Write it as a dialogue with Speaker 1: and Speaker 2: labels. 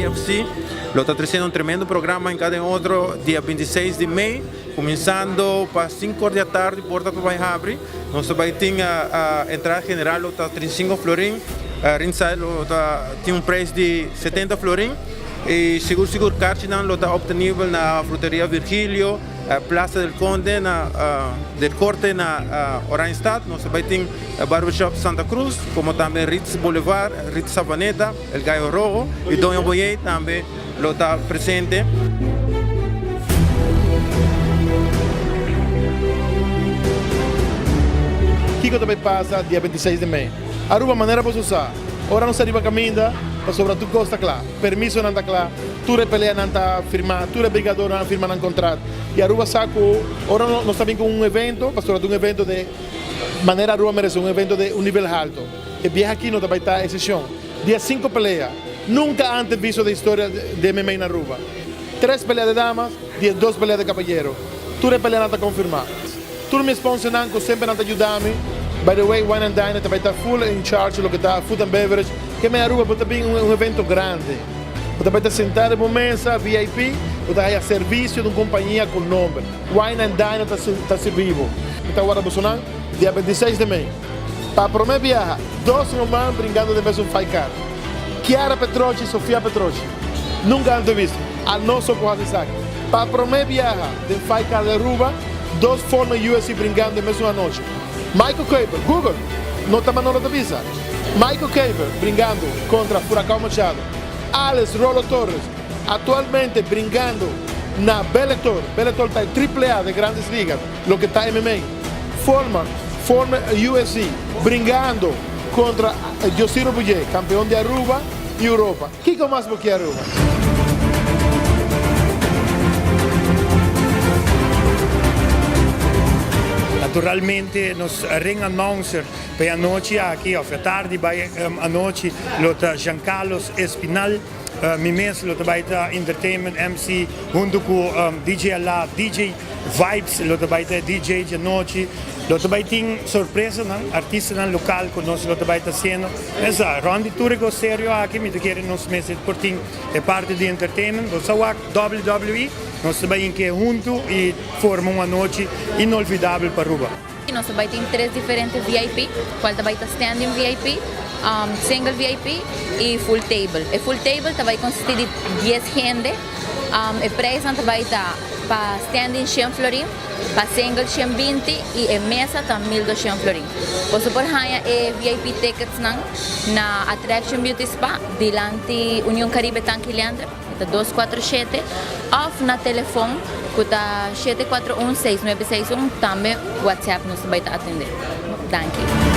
Speaker 1: UFC lo ta treciendo un tremendo programa en cada otro dia 26 di mei, cuminsando pa 5 or di atardi porta ta bay habri. Nos ta bay tin entrada general lo ta 35 florin, ringside lo ta tin un prijs di 70 florin y sigur sigur carchinan lo ta obtenibel na Fruteria Virgilio, Plaza del Conde na del Corte na Oranjestad. Nos ta bay tin Barbershop Santa Cruz como tambe Ritz Boulevard, Ritz Savaneta, El Gallo Rojo y Doña Boyey tambe lo ta presente.
Speaker 2: Kiko ta bay pasa dia 26 di mei? Aruba manera boso sa, ora nos ta riba caminda, pasobra tur cos ta cla, permisonan ta cla, tur e peleanan ta firma, tur e brigadornan a firma nan contrat. Y Aruba sa cu ora nos ta bin cu un evento, pasobra ta un evento de manera Aruba merece, un evento de un nivel halto. E biaha aki no ta bay ta excepcion. Dia cinco pelea, nunca antes visto den historia di MMA na Aruba. Tres pelea de damas, 12 pelea de caballero. Tur e peleanan ta confirma. Tur mi sponsornan cu semper nan ta yuda mi. By the way, Wine and Dine ta bay ta full in charge loke ta food and beverage. Ke men Aruba bo ta bin un evento grandi. Bo ta bay ta senta riba un mesa VIP, bo ta haya servicio di un compania cu nomber. Wine and Dine ta sirbi bo. Mi ta warda bosonan dia 26 di mei. Pa prome biaha, dos ruman bringando den mesun fight card. Chiara Petrochi y Sofia Petrochi. Nunca antes visto. Al no so por haci esaki. Pa prome biaha den fight card di Aruba, dos former UFC bringando den mesun anochi. Michael Kuiper, Google, no ta Manolo ta bisa. Michael Kuiper bringando contra Furacao Machado. Alex Rolo Torres actualmente bringando na Bellator. Bellator ta e triple A de Grandes Ligas, loke ta MMA. Former former UFC bringando contra Josiro Bouye, campeon di Aruba y Europa. Kico mas bo kier Aruba?
Speaker 3: Naturalmente nos ring announcer pa e anochi aki of e tardi bai anochi lo ta Jean Carlos Espinal. Mi mes lo ta bai ta entertainment MC hunto cu DJ Ala, DJ Vibes lo ta bai ta e DJ djanochi. Lo ta bai tin sorpresanan, artistanan local cu nos lo ta bai ta haciendo. Mesa, rond di tur e cos serio aki mi ta kere nos mester por tin e parti di entertainment. Bo sa wak WWE, nos ta bai inke hunto y forma un anochi inolvidabel pa Aruba.
Speaker 4: Nos ta bai tin tres diferente VIP, cual ta bai ta standing VIP, single VIP y full table. E full table ta bai consisti di dies hende. E prijsnan ta bai ta pa standing shen florin, pa single 120 y e mesa ta 1200 florin. Boso por haña e VIP ticketsnan na Attraction Beauty Spa dilanti Union Caribe Tanki Leandre, e ta 247, of na telefon cu ta 741 6961, tambe WhatsApp nos ta bai ta atende. Danki.